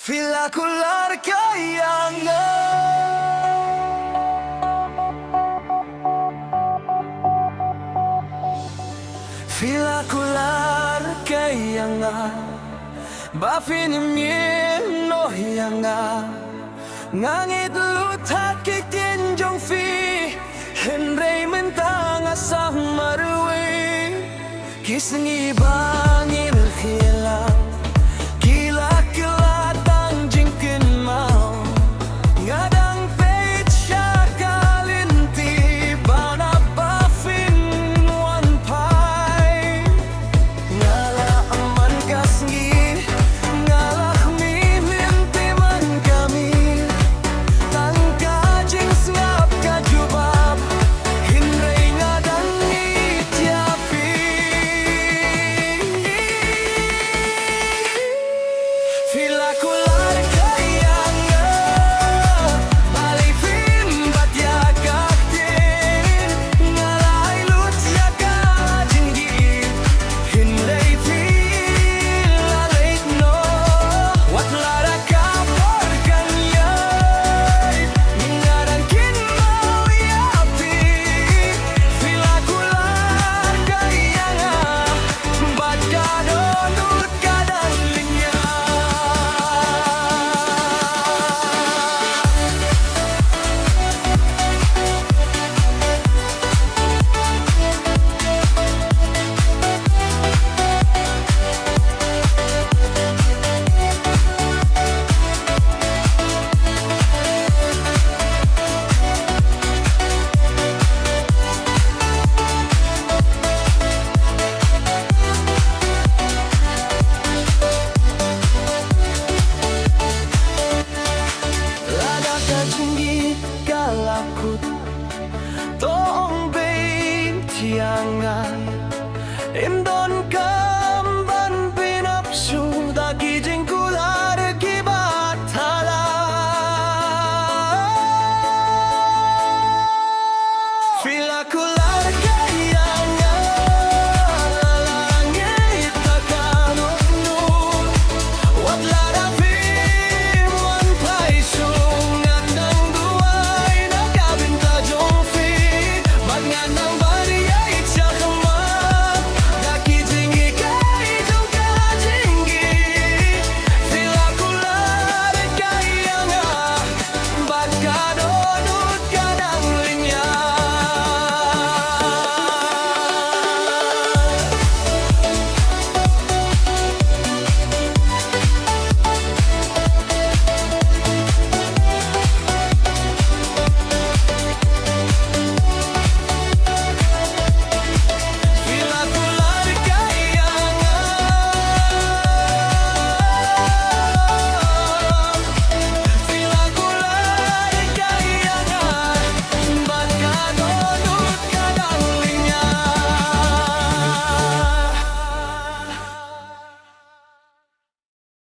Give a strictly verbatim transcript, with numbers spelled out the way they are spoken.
Phi la kular ka ïa nga. Phi la kular ka ïa nga. Ba phin im ïehnoh ïa nga. Nga ngeit lut ha ki ktien jong phi. Hynrei mynta nga sa marwei. Ki sngi ba ngi rkhie lang ki la kylla tang jingkynmaw. Nga dang peit sha ka lynti ba na ba phin wan phai. Nga la man ka sngi, nga la khmih lynti man ka miet. Tang ka jingsngap ka jubab, hynrei nga dang ngeit ïa phi. Phi la kular ka ïa nga, balei phim bat ïa ka ktien? Nga la ai lut ïa ka jingïeit. Hynrei phi la leit noh, wat la da ka por kan ïai. Nga dang kynmaw ïa phi, phi la kular ka ïa nga. Bad ka dohnud ka dang lyngngoh. Lada ka jingïeit ka la kut, to ong beit ïa nga. Ym donkam ban pynap shuh da ki jingkut.